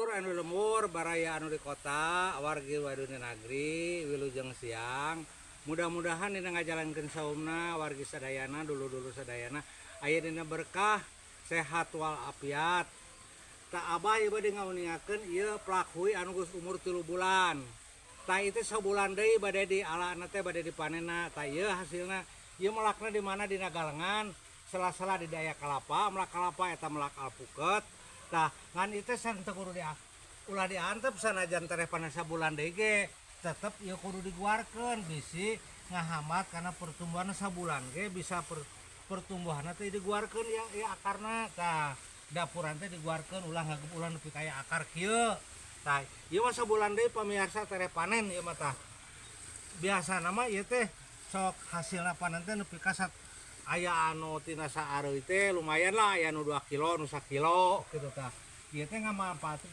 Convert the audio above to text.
Dulur-dulur anu lembur, baraya anu di kota, wargi waduna nagri, wilujeng siang. Mudah-mudahan dina ngajalankeun saumna wargi sadayana, dulur-dulur sadayana aya dina berkah, sehat wal afiat. Tah, Abah ieu bade ngauningakeun ieu plak hui anu geus umur 3 bulan. Tah, itu sabulan deui bade di alana teh, bade dipanenna. Tah, ieu hasilna. Ieu melakna di mana? Dina galengan, sela-sela di daya kalapa, melak kalapa eta melak alpuket. Tah, ngan itu san teu kudu di ulah diantep, sanajan tereh panen sabulan deui ge tetep ieu kudu diguarkeun, bisi ngahambat karena pertumbuhan. Sabulan ge bisa pertumbuhanna teh diguarkeun ya, ya akarna. Tah, dapuran teh diguarkeun, ulah ngagep, ulah nepi kaya akar kieu. Tah, ieu mah sabulan deui, pamirsa, tereh panen ieu mah. Tah, biasa nama ieu teh sok hasilna panen teh nepi ka aya anu tina saareuy teh lumayan lah, aya nu 2 kilo, nu sakilo gitu. Tah, ieu teh ngamanfaatkeun.